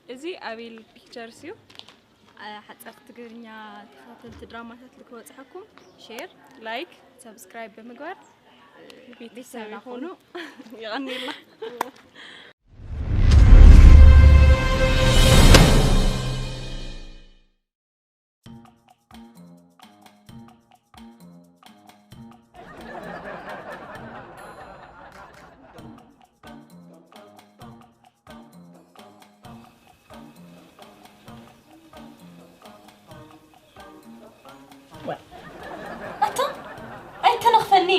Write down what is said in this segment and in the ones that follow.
እዚ ኣቤል ፒክቸርስ እዩ። ሓፀርቲ ትግርኛ ተኸታተልቲ ድራማታት ልክበፅሐኩም ሼር፣ ላይክ፣ ሰብስክራይብ ብምግባር ቤተሰብ ይኹኑ። ይቐኒልና። ኣታ ኣይተነኽፈኒ።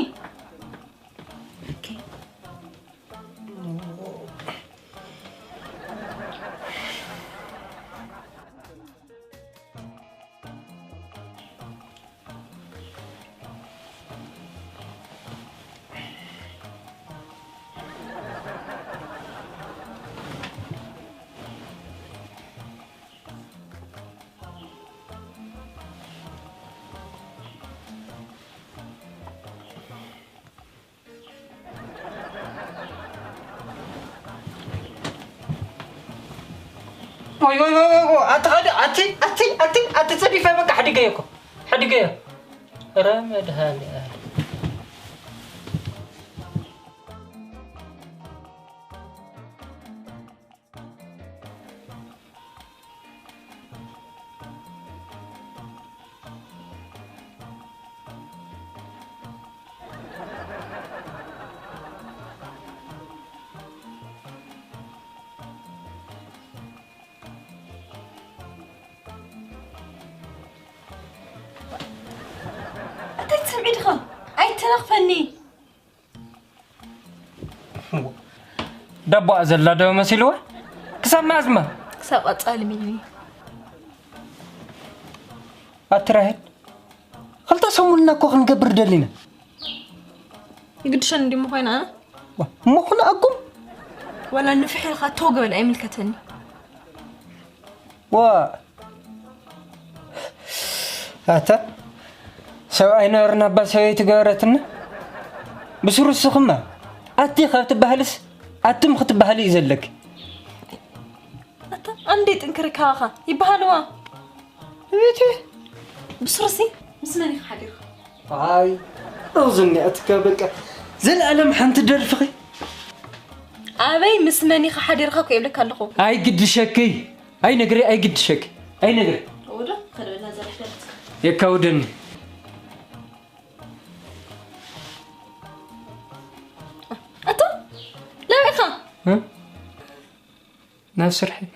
ወይ ወይ ወይ ወይ ኣቲ ኸዲ ኣቲ ኣቲ ኣቲ ኣቲ ጸዲፈ በቃ ሕድገዮ እኮ ሕድገዮ። ኧረ መድሃኒኣለም። እንታይ ትሰምዒ ዲኻ? ኣይተናኽፈኒ። ዳቦኣ ዘላ ዶ መሲልዋ? ክሳብ መዓዝማ? ክሳብ ቀጻሊ ሚሊ። ኣቲ ራሄል፣ ክልተ ሰሙንና እኮ ክንገብር ደሊና። ይግድሸን እንዲ ምኾይና፣ ዋ፣ እሞ ኹን ኣቁም። ወላ ንፍሕ ኢልካ ተው ግበል፣ ኣይምልከተኒ። ዋ፣ ኣታ ሰብኣይ ነበርና እባ ሰበይቲ ገበረትና። ብስሩ እስኽማ ኣቲ ካብ ትበሃልስ ኣቱም ክትበሃሉ እዩ ዘለኪ። ኣታ ኣንዴ ጥንክሪ ካባኻ ይበሃልዋ። እቤቴ ብስሩሲ ምስ መን ኢኻ ሓዲርካ? ኣይ፣ እዝኒ ኣትካ በቃ ዘላለም ሓንቲ ደርፍኺ። ኣበይ ምስ መን ኢኻ ሓዲርካ እኮ የብለካ ኣለኹ። ኣይግድሸኪ፣ ኣይነግሪ፣ ኣይግድሸኪ፣ ኣይነግሪ። ወዶ ከደበና ዘረሕለትካ። የካውደኒ። ኣቶ ለቢኻ? እ? ናብ ስርሐይ።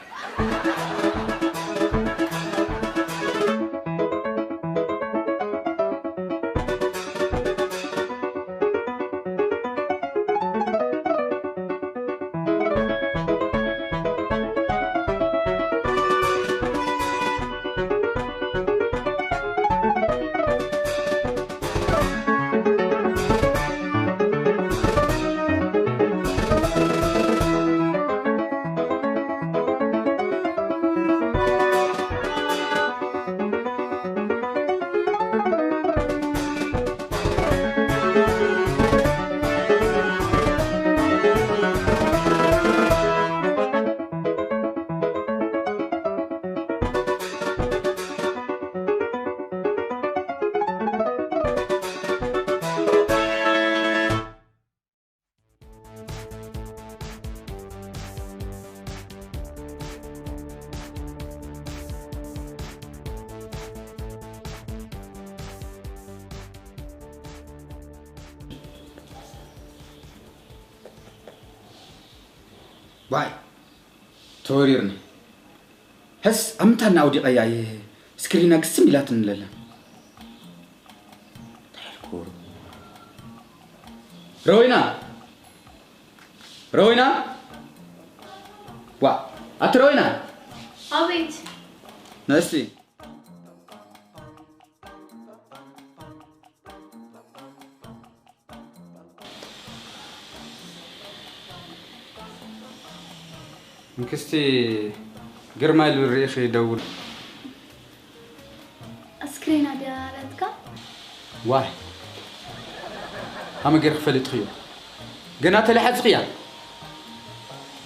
ዋይ፣ ተወሪርኒ። ሕስ ኣብ ምንታይ ኣውዲቐያ እየ፣ ስክሪና ግስም ኢላትኒ ለላ። እንታይ ኢልኩ? ረወይና! ረወይና! ዋ፣ ኣቲ ረወይና! ኣቤት። ነስቲ። እንክስቲ ግርማይ ልብል ርኢኺ ደውል። ኣስክሬና ድያ ናትካ? ዋይ፣ ሃመ ገይርኪ ፈሊጥኽዮ? ገና ተለሓጽኽያ?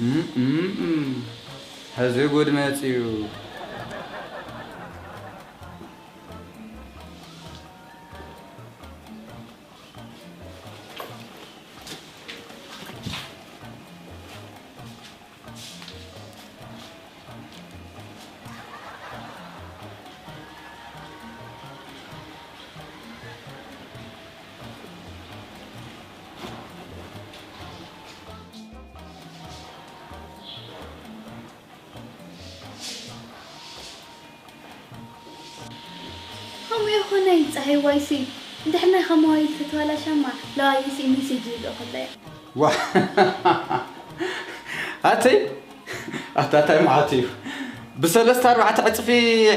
እም፣ እም፣ እም። እዚ ጉድ መጺኡ። ከምኡ ይኾነይ ፀሃይ ዋይሲ፣ እንድሕር ናይ ኸማዋይል ተተባላሻማ ለዋይሲ ሜሴጅ ይልእኹለይ። ዋ ኣተይ ኣታታይ መዓት እዩ። ብሰለስተ ኣርባዕተ ዕፅፊ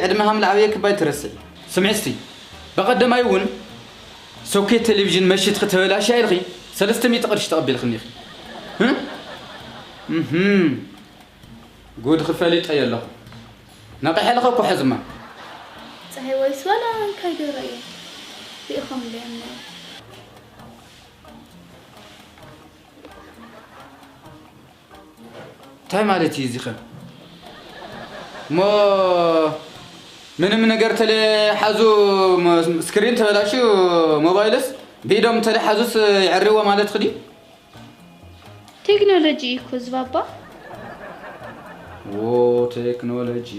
ዕድመ ሃም ለዓብየ ክባይ ትረስዕ። ስምዒ እስቲ፣ በቐደማይ እውን ሶኬት ቴሌቪዥን መሽት ክተበላሽያ ኢልኺ ሰለስተ ሚእቲ ቅርሺ ተቐቢልኽኒ ኢኺ። እህ? እህም። ጉድ ክፈሊጠዮ ኣለኹ። ነቒሐልኺ እኮ ሕዝማ። ፀሃይ ዋይሲ ዋላ እንካይ ዶ ረእየ ሪኢኹም ዶ እዮም? እንታይ ማለት እዩ እዚ ኸ? እሞ ምንም ነገር ተለሓዙ ሞ- ስክሪን ተበላሽዩ ሞባይልስ ብኢዶም ተለሓዙስ ይዕርዎ ማለት ክዲ? ቴክኖሎጂ እዩ እኮ ዝባባ። ዎ ቴክኖሎጂ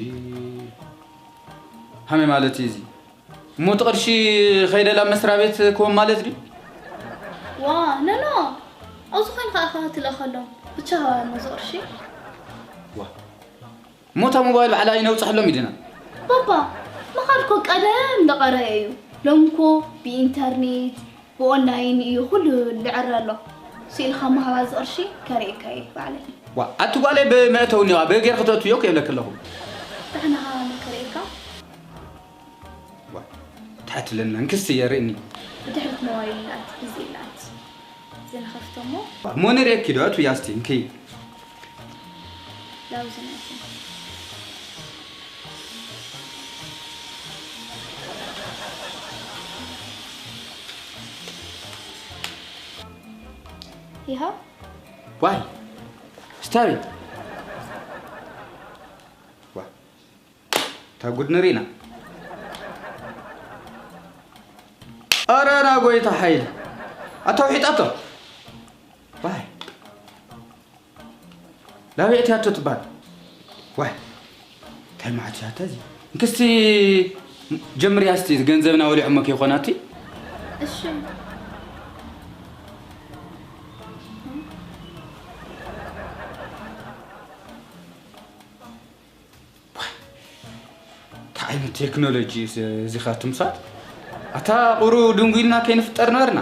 ሃመይ ማለት እዩ እዚ። እሞ እቲ ቅርሺ ኸይደ ላብ መስሪያ ቤት ክህቦም ማለት ድዩ? ዋ ኖኖ ኣብዚ ኮይንካ ኢኻ ክትልእኸሎም። ብቻ ሃባና እዚ ቅርሺ። ዋ እሞ እታ ሞባይል ባዕላ ኣይነውፅሐሎም ኢድና። ባባ ምኻድ እኮ ቀደም ዝቐረየ እዩ። ሎሚ እኮ ብኢንተርኔት ብኦንላይን እዩ ኩሉ ዝዕረ ኣሎ። ስኢልካ ምሃባ እዚ ቅርሺ ከርእየካ እየ ባዕለይ። ዋ ኣቲ ጓለይ ብመእተዊ እኒዋ ብገይር ክተእትዮ ክእብለክ ኣለኹ። ደሕና ሃባና ከርእየካ። ዋ ትሓትለና እንክስቲ የርእኒ። ብድሕሪት ሞባይል ይልኣት ግዜ ይልኣት። እዚ ንኸፍቶ እሞ። ዋ እሞ ንርእየኪ ዶ ኣቱ ያስቲ እንኪ። ላውዚ ናይኪ። ይሃ ዋይ ስታሪ ዋ እታ ጉድ ንርኢና። ኣረ ና ጎይታ ሓይል ኣታ ውሒጣቶ ዋይ ላበይ ኣእትያቶ ትበሃል ዋይ እንታይ መዓት እያ እታ እዚ እንክስቲ ጀምርያ እስቲ ገንዘብና ወሊዖሞ ከይኮና እቲ እሺ እንታይ ዓይነት ቴክኖሎጂ እዚ ኻትምሳት ኣታ ቁሩ ድንጉ ኢልና ከይንፍጠር ነበርና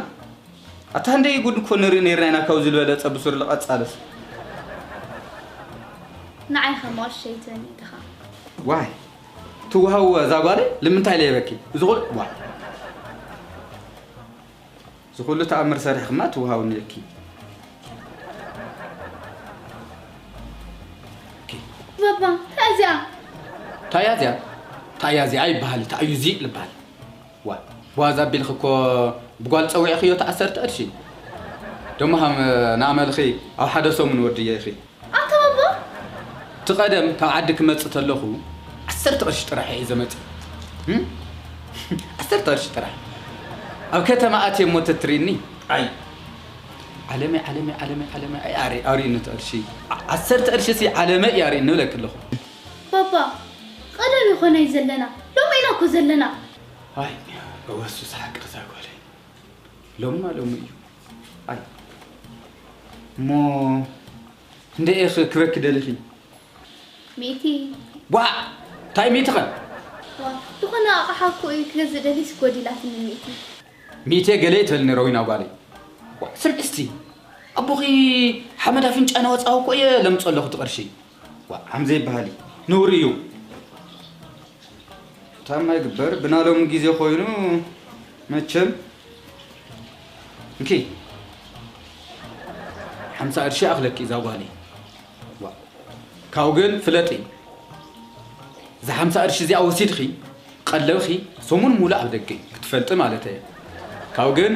ኣታ እንደይ ጉድ እኮ ንርኢ ነርና ኢና ካብዚ ዝበለፀ ብሱር ልቐፃለስ ንዓይ ኸማሸይተኒ ድኻ ዋይ ትውሃው እዛ ጓለይ ልምንታይ ለየበኪ እዚ ኹሉ ዋይ እዚ ኩሉ ተኣምር ሰሪሕክማ ትወሃውኒ እኪ። ባባ እንታይ እዚኣ? ታያ እዚኣ? ታያ እዚኣ ይበሃል፣ ታዩ እዚ ልበሃል። ዋ፣ ብዋዛ ኣቢልኺ እኮ ብጓል ጸዊዕኽዮ ተዓሰርተ ቅርሺ። ደሞ ሃም ንኣመልኺ ኣብ ሓደ ሰሙን ወድዮ ኢኺ። ኣታ ባባ! እቲ ቀደም ካብ ዓዲ ክመጽእ ተለኹ ዓሰርተ ቅርሺ ጥራሕ እየ ዘመጽእ። እም? ዓሰርተ ቅርሺ ጥራሕ። ኣብ ከተማ ኣትየ እሞ ተትሪእኒ። ኣይ። ዓለመይ ዓለመይ ዓለመይ ዓለመይ ኣይ ኣሪ ኣሪእኒ እቲ ቅርሺ። ዓ- ዓሰርተ ቅርሺ ሲ ዓለመይ እዩ ኣሪእኒ እብለኪ ኣለኹ። ባባ! ቀደም ይኾናይ ዘለና ሎሚ ኢና እኮ ዘለና። ኣይ እወ እሱስ ሓቅኺ እዛ ጓለይ። ሎምማ ሎሚ እዩ። ኣይ እሞ እንደ ኢኺ ክበኪ ደሊኺ? ሚእቲ። ዋእ! እንታይ ሚእቲ ኸ? ዋ፣ ዝኾነ ኣቕሓ እኮ እዩ ክገዝእ ደልየስ ጎዲላትኒ ሚእቲ። ሚእቲ ገለ ኣይትበልኒ ረዊና ጓለይ። ዋእ፣ ስምዒ እስቲ። ኣቦኺ ሓመድ ኣፍንጫ እናወፅኣኹ እኮ እየ ለምፅኦ ኣለኹ እቲ ቅርሺ። ዋእ፣ ሓምዘ ይበሃል እዩ። ነውሪ እዩ። ታማ ይግበር ብናሎም ግዜ ኮይኑ መቸም እንኪ ሓምሳ ቅርሺ ኣኽለኪ እዛ ጓለይ ዋ ካብኡ ግን ፍለጢ እዛ ሓምሳ ቅርሺ እዚኣ ወሲድኺ ቀለብኺ ሰሙን ሙሉእ ኣብ ደገ ክትፈልጢ ማለት እየ ካብኡ ግን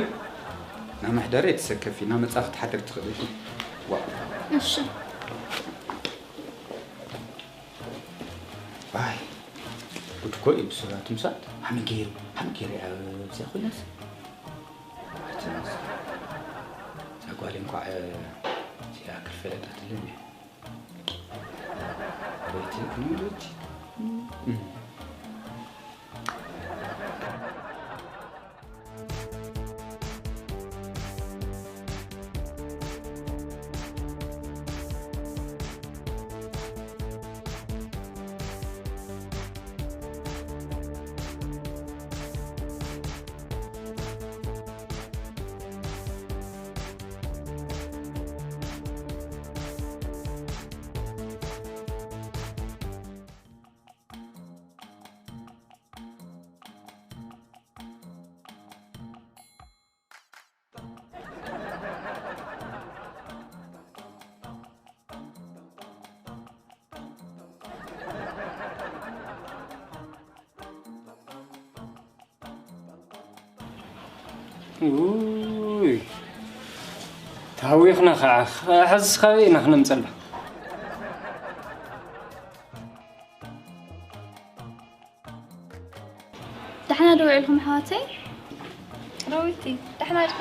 ናብ መሕደሪ ኣይትሰከፊ ናብ መጻ ክትሓድሪ ትኽእሊ ኢኺ ዋ እሺ ኣይ፣ ጉድ እኮ እዩ ብሰባት ምሳት። ሃመ ገይሩ፣ ሃመ ገይሩ እያ ኣብዚኣ ኮይናስ። ኣይትመስ። እዛ ጓል እንኳዕ እዚኣ ክፈለጣትልን እየ። ቤት ክንምልት። ውይ፣ ታዊኽና ኸዓ። ሕዝስ ካበይ ኢና ክነምፀላ? ዳሕና ዶ ውዒልኩም ኣሕዋተይ? ረዊቲ፣ ዳሕና ድኺ?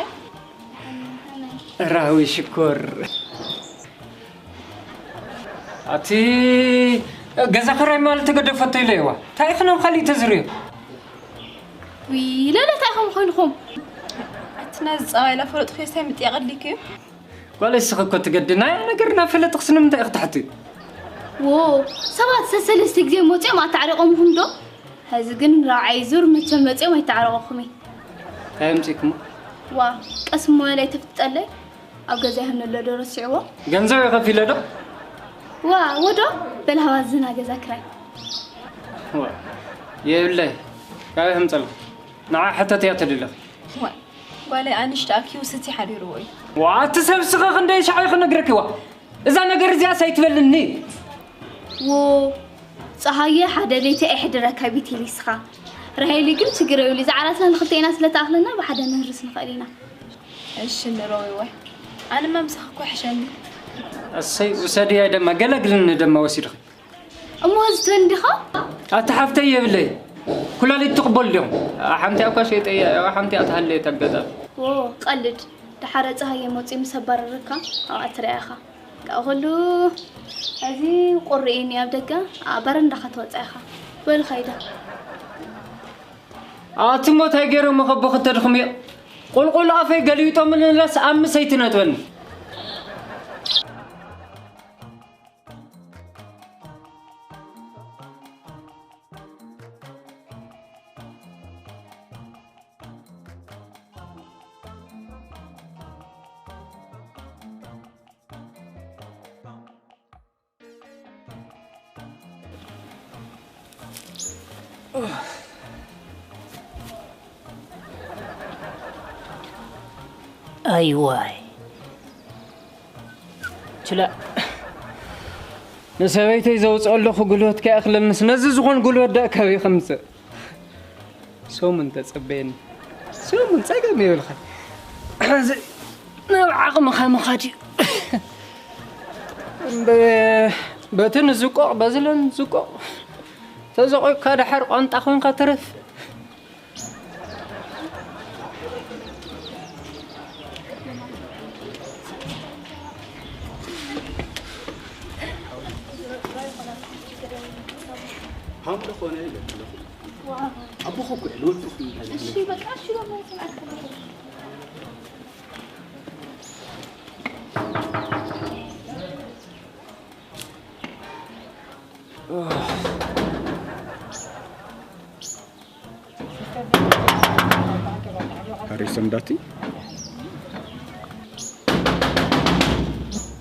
ራዊ ሽኮር። ኣቲ ገዛ ክራይ ማለት ተገደፈቶ ኢለ እዋ። እንታይ ኢኽና ኣብ ካሊእ ተዝርዮ? ውይ፣ ለለ እንታይ ኢኹም ኮይንኹም? ኣቲ ነዚ ጸባይ ላፈለጥኩ የስታይ ምጥያቕ ኣድሊክ እዩ። ጓል እስኺ እኮ ትገዲ ናይ ነገር እናፈለጥኽስ ንምንታይ ኢኺ ትሓትዮ? ዎ፣ ሰባት ሰሰለስተ ግዜ መፂኦም ኣታዕሪቖምኹም ዶ? ሕዚ ግን ራብዓይ ዙር መቸም መፂኦም ኣይተዓረቑኹም እዩ። እንታይ ኣምፂእኩሞ? ዋ፣ ቀስ እሞ በላይ ተፍጥጠለይ። ኣብ ገዛ ይህን ኣሎ ዶ ረሲዕዎ? ገንዘብ የኸፊለ ዶ? ዋ፣ ወዶ በል ሃባ ዝና ገዛ ክራይ። ዋ፣ የብለይ። ካበይ ከምፀልኩ? ንዓ ሕተት እያ ተደለኺ። ዋይ፣ ጓለይ ኣንሽ ደኣ ኪውስቲ ሓዲርዎ እዩ። ዋ፣ እቲ ሰብ ስኸ ክንደይ ሻዕ ክነግረኪ ዋ? እዛ ነገር እዚኣስ ኣይትበልኒ። ዎ፣ ጸሃየ ሓደ ለይቲ ኣይሕድረካ ቢቲሊ ስኻ። ራሄሊ ግን ችግር የብሉ። እዛ ዓራትና ንኽልቴና ስለ ተኣኽለና ብሓደ ንህርስ ንኽእል ኢና። እሺ፣ ንረዊ ወይ። ኣነማ ምሳኺ እኮ ይሕሸኒ። እሰይ፣ ውሰድያ ደማ፣ ገለግልኒ ደማ ወሲድኺ። እሞ ህዝቢ እንዲኻ? ኣታ ሓፍተይ የብለይ። ኩላሊት ትቕበሉ ድዮም? ሓንቲ እኳ ሸይጠያ፣ ሓንቲ እያ ትሃለየት ኣጋጣሚ። ዎ፣ ቀልድ። ደሓረ ጸሃየ መጺኡ ምስ ኣባረረካ፣ ኣብኣ ትርኣኻ። ካብኡ ከሉ፣ እዚ ቁሪ እኒ ኣብ ደገ፣ ኣብ በረንዳኻ ትወጽእ ኢኻ። በል ኸይዳ። ኣቲ እሞ እንታይ ገይሮም ከቦ ክተድኽምዮ? ቁልቁል ኣፈይ ገሊጦምንለስ ኣብ ምሰይቲ ነጥበኒ። ኣይዋይ። ችላ። ንሰበይተይ ዘውፅኦ ኣለኹ ጉልበት ከይኣኽለንስ ነዚ ዝኾን ጉልበት ደኣ ካበይ ከምፅእ? ሰሙን ተፀበየኒ። ሰሙን ፀገም የብልካ። ሕዚ ናብ ዓቕምኻ ምኻድ እዩ። እምበ-፣ በቲ ንዝቆቕ በዝለን ዝቆቕ ተዘቆይካ ደሓር ቋንጣ ኮንካ ትረፍ። ሃምዶ ኾነ ኢለ ኣለኹ። ኣቦኹ እኮ እየ፣ ንወዲ እኮ እየ። እሺ፣ በቃ እሺ፣ በቃ ስምዓት ከለኹ። ሃሪሶም ዳቲ።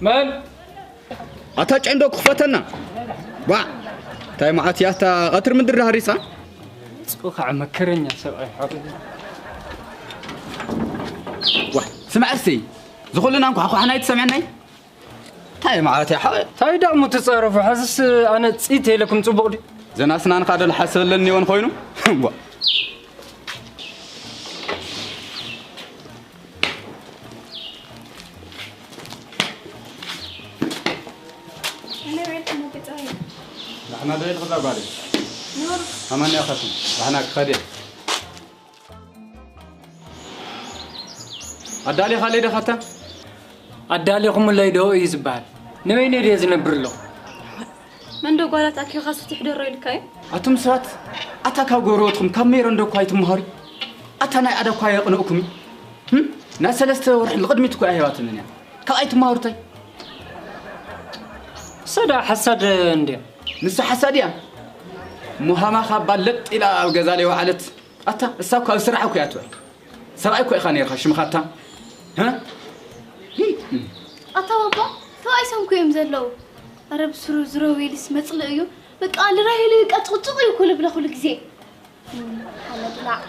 መን? ኣታ ጨንዶ ክፈተና። ባ፣ እንታይ መዓት እያ እታ ቀትሪ ምድሪ ሃሪሳ? ጽውኻዕ መከረኛ ሰብኣይ ሓወይ። ዋ፣ ስማዕ እስቲ፣ ዝኹልና እንኳ ኳሕና ኣይትሰምዐናይ? እንታይ መዓት እያ ሓወይ? እንታይ ደኣ እሞ ትጻረፉ? ሕዝስ ኣነ ጽኢት ኢለኩም ጽቡቕ ድዩ? ዘናስናን ካደ ልሓስበለኒ ይሆን ኮይኑ? እምቧ። ራሕና ዶ ኢልኺ እዛ ጓለይ? ኣማን እያ ኸትም። ራሕና ክኸድ እየ። ኣዳሊኻ ለይ ደኻታ? ኣዳሊኹምለይ ዶ እዩ ዝበሃል? ንበይነይ ድየ ዝነብር ኣለኹ? መን ዶ ጓላት ኣኪኻ ስቲሕ ደሮ ኢልካ እዩ? ኣቱም ሰባት፣ ኣታ ካብ ጎረቤትኩም ካብ ሜሮን ዶ እኳ ኣይትመሃሩ? ኣታ ናይ ኣደ እኳ የቕንእኩም እዩ። ህም? ናይ ሰለስተ ወርሒ ንቕድሚት እኮ ኣይህባትንን እያ። ካብ ኣይትመሃሩ ታይ? እሳ ደኣ ሓሳድ እንድያ። ንሳ ሓሳድ እያ። ሙሃማ ካብ ባል ለጥ ኢላ ኣብ ገዛ ለይወዓለት። ኣታ እሳ እኮ ኣብ ስራሕ እኮ እያ ትውዕል። ሰብኣይ እኮ ኢኻ ነይርካ ሽምኻ ኣታ። ህ? ኣታ ባባ፣ ተባኢሶም እኮ እዮም ዘለዉ። ኣረ ብስሩ ዝረው ኢልስ መጽልእ እዩ። በቃ ልራሄሉ በቃ ጭቕጭቕ እዩ እኮ ልብለ ኩሉ ግዜ። ሓመድላዕ።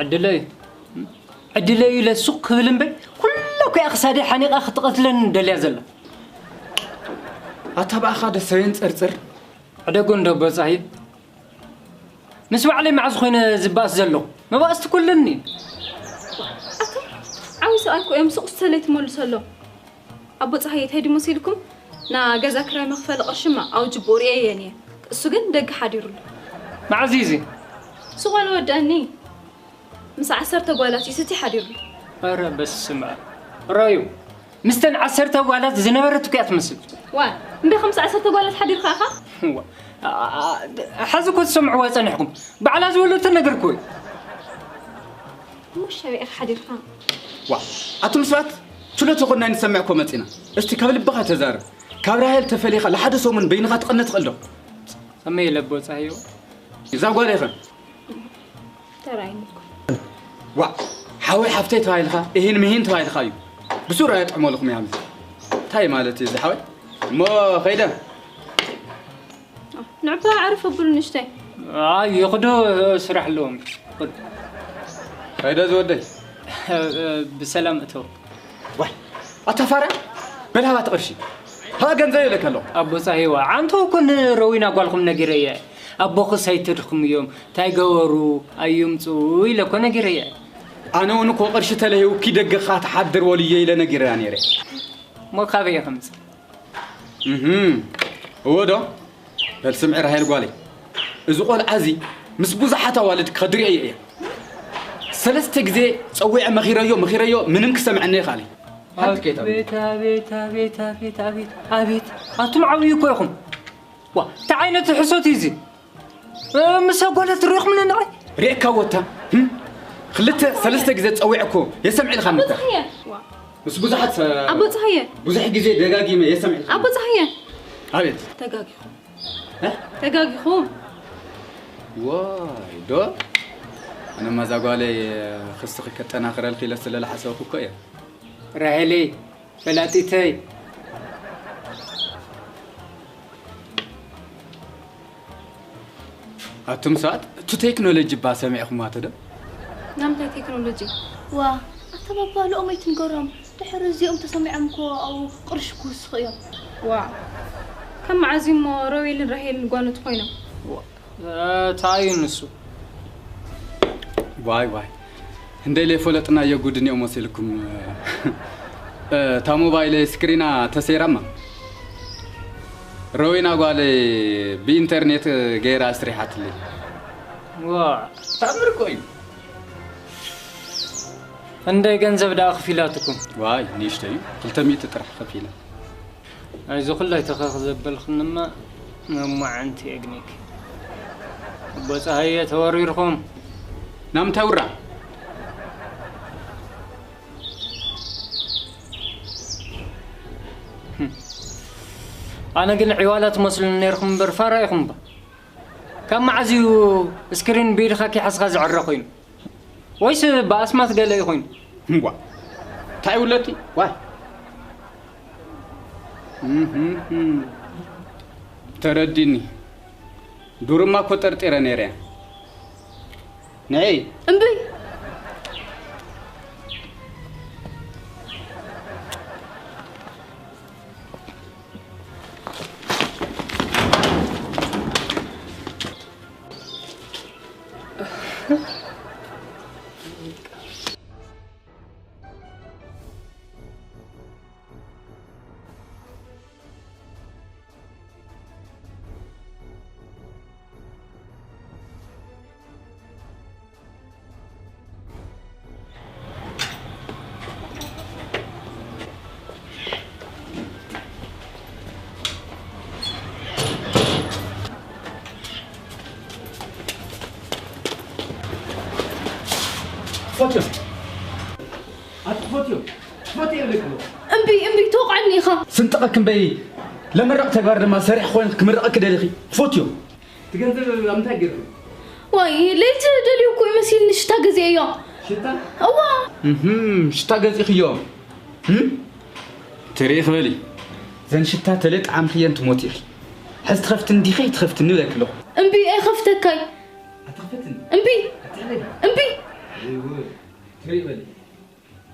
ዕድለይ። ዕድለይ ኢለ ሱቕ ክብል እምበር፣ ኩላ እኮ እያ ክሳደይ ሓኒቓ ክትቐትለኒ ደልያ ዘላ። ኣታ ብኣኻ ዶ ሰበየን ጸርጽር? ዕደጎ እንዶ በጻሂ። ምስ ባዕለይ መዓዝ ኮይነ ዝበኣስ ዘለኹ? መባእስቲ ኩለኒ። ኣታ ዓብዪ ሰብኣይ እኮ እዮም ሱቕ ሰለይ ትመልሱ ኣለዉ። ኣቦ ጸሃየ እንታይ ድዩ መሲልኩም? ና ገዛ ክራይ መኽፈሊ ቅርሽማ ኣውጅቦ ርእየየን እየ። እሱ ግን ደገ ሓዲሩሉ። መዓዝ እዩ እዚ? ሱቕ በል ወደኒ። ምስ ዓሰርተ ጓላት እዩ ስቲ ሓዲሩሉ። ኧረ በስመ ኣብ። ራዩ፣ ምስተን ዓሰርተ ጓላት ዝነበረት እኮ እያ ትመስል። ዋ፣ እምበይ ከምስ ዓሰርተ ጓላት ሓዲርካ ኢኻ? ዋ፣ ኣ-፣ ኣ-፣ ኣ-፣ ሓዚ እኮ ትሰምዕዋ ጸኒሕኩም። ባዕላ ዝወለደቶ ነገር እኮ እዩ። እሞ ሻብያ ኢኻ ሓዲርካ? ዋ፣ ኣቱም ሰባት፣ ችሎት ይኹን ናይ ንሰምዕ እኮ መጺና። እስቲ ካብ ልብኻ ተዛረብ። ካብ ራሄል ተፈሊኻ ንሓደ ሰሙን በይንኻ ትቐነ ትኽእል ዶ? ከመይ ኢለ ኣቦ ጸሃይዋ? እዛ ጓል ኢኻ። ተራእይኒ እኮ። ዋ፣ ሓወይ ሓፍተይ ተባሂልካ፣ እሂን ምሂን ተባሂልካ እዩ። ብሱራ የጥዕሞ ኣለኹም ያም። እንታይ ማለት እዩ እዚ ሓወይ? እሞ ኸይደ። ንዕባ ኣዕርፍ ኣብሉ ንእሽተይ። ኣይ፣ ይኽዱ፣ ስራሕ ኣለዎም። ኹድ። ኸይደ ዝወደይ። ብሰላም እተው። ዋይ፣ ኣታ ፋራ፣ በል ሃባ እቲ ቅርሺ። ሃባ ገንዘብ ይብለካ ኣለኹ። ኣቦ ጻሂዋ፣ ዓንቶ እኮ ንረዊና ጓልኩም ነጊረያ። ኣቦኽስ ኣይተድኽምዮም፣ እንታይ ገበሩ፣ ኣይምጽኡ ኢለ እኮ ነጊረያ። ኣነ እውን እኮ ቅርሺ ተለሂቡኪ ደገኻ ትሓድር ወልዮ ኢለ ነጊረያ ነይረ። እሞ ካበይ እየ ከምጽእ? እህም፣ እወ ዶ? በል ስምዒ ራሄል ጓለይ፣ እዚ ቆልዓ እዚ ምስ ብዙሓት ኣዋልድ ክኸድር እየ እየ። ሰለስተ ግዜ ጸዊዐ መኺረዮ፣ መኺረዮ፣ ምንም ክሰምዐኒ ኣይኸኣለይ። ሓንቲ ከይታ ኣቤት፣ ኣቤት፣ ኣቤት፣ ኣቤት፣ ኣቤት፣ ኣቤት። ኣቱም ዓብዩ እኮ ኢኹም። ዋ፣ እንታይ ዓይነት ሕሶት እዩ እዚ? እ፣ ምስ ኣጓላት ርኢኹም ነንቐይ? ርኤካ ወታ፣ ህም? ክልተ፣ ሰለስተ ግዜ ጸዊዐ እኮ የሰምዕልካ ኣቦ ምታ። ጸሃየ። ዋ። ምስ ብዙሓት፣ እ፣ ኣቦ ጸሃየ። ብዙሕ ግዜ ደጋጊመ የሰምዕልካ። ኣቦ ጸሃየ። ኣቤት። ተጋጊኹም። እ? ተጋጊኹም። ዋይ፣ ዶ? ኣነማ እዛ ጓለይ፣ እ፣ ክስኺ ከጠናኽረልኪ ኢለ ስለ ዝሓሰብኩ እኮ እየ። ራሄለይ፣ ፈላጢተይ። ኣቱም ሰባት፣ እቲ ቴክኖሎጂ እባ ሰሚዕኹምዋ ዶ? ናምንታይ ቴክኖሎጂ? ዋ፣ ኣታ ባባ፣ ንኦም ኣይትንገሮም። ድሕሪ እዚኦም ተሰሚዖም እኮ ኣብኡ ቅርሺ ክውስኹ እዮም። ዋ፣ ካብ መዓዝ እዩ እሞ ሮቤልን ራሄልን ጓኖት ኮይኖም? ዋ፣ እንታይ እዩ ንሱ? ዋይ፣ ዋይ። እንደይ ለይፈለጥናዮ ጉድ እኒኦ መሲልኩም። እ፣ እታ ሞባይለይ ስክሪና ተሰይራማ። ረዊና ጓለይ ብኢንተርኔት ገይራ ኣስሪሓትለይ። ዋ። ተኣምር እኮ እዩ። ክንደይ ገንዘብ ደኣ ከፊላትኩም? ዋይ፣ ንእሽቶ እዩ። ክልተ ሚእቲ ጥራሕ ከፊላ። ናይዚ ኩላይ ተኸኽ ዘበልክንማ መማዓንቲ የግኒክ። ኣቦ ጸሃየ ተወሪርኩም። ናምንታይ ውራ? ኣነ ግን ዕዋላ ትመስሉኒ ነይርኩም እምበር ፋራ ኢኹም እባ። ካብ መዓዝ እዩ ስክሪን ብኢድኻ ከይሓዝካ ዝዕረ ኮይኑ? ወይስ ብኣስማት ገለ እዩ ኮይኑ? እምቧ። እንታይ ውለቲ? ዋይ። እህም። ተረዲኒ። ዱርማ እኮ ጠርጢረ ነይረ። ንዒ። እምቢ። ፎትዮ ፎትዮ ይብለክ ኣሎ። እምቢ እምቢ ተወቕዐኒ ኢኻ። ስንጥቐክ እምበይ ለመረቕ ተግባር ድማ ሰሪሕ ኮይንክ ክምርቐክ ደሊኺ። ፎትዮ እቲ ገንዘብ ኣብ ምንታይ ገይርኩ? ዋይ ለይቲ ደልዩ እኮ ይመሲልኒ ሽታ ገዚኤዮ። ሽታ? እዋ እህም ሽታ ገዚእኽዮ። እም? ትርኢ ክበሊ ዘን ሽታ ተለ ጣዕምኽየን ትሞት ኢኺ። ሕዚ ትኸፍትኒ ዲኺ ኣይትኸፍትኒ ይብለኪ ኣለኹ። እምቢ ኣይኸፍተካይ። ኣትኽፈትኒ እምቢ ኣትሕለኒ እምቢ። እይ ውድ ትርኢ በሊ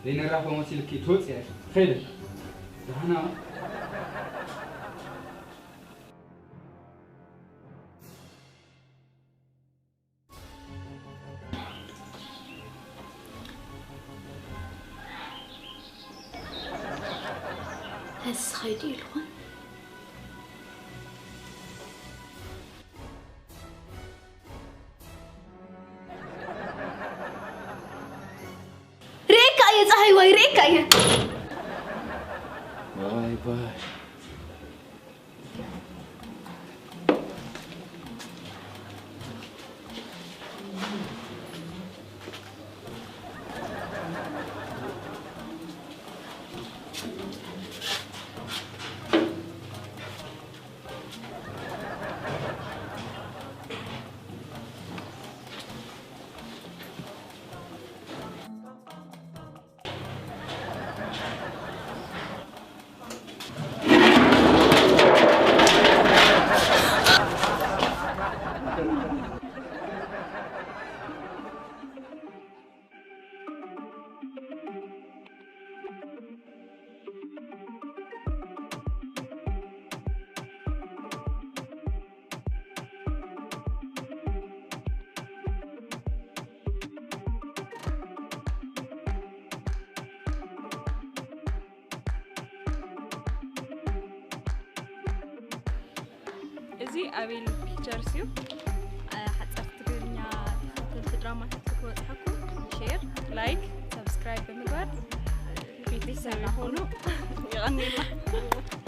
ዘይነራኸ መሲልኪ ትወፅያ ኢኺ። ኸይደ ደህና ሀስ ኸይዱ ኢልኹን ርኤካ እየ ፀሃይ ዋይ ርኤካ እየ ባይ ባይ እዚ ኣቤል ፒክቸርስ እዩ። ሓፀርቲ ትግርኛ ተኸተልቲ ድራማታት ክትበፅሐኩም ሼር፣ ላይክ፣ ሰብስክራይብ ብምግባር ቤተሰብ ይኾኑ። ይቐኒልና።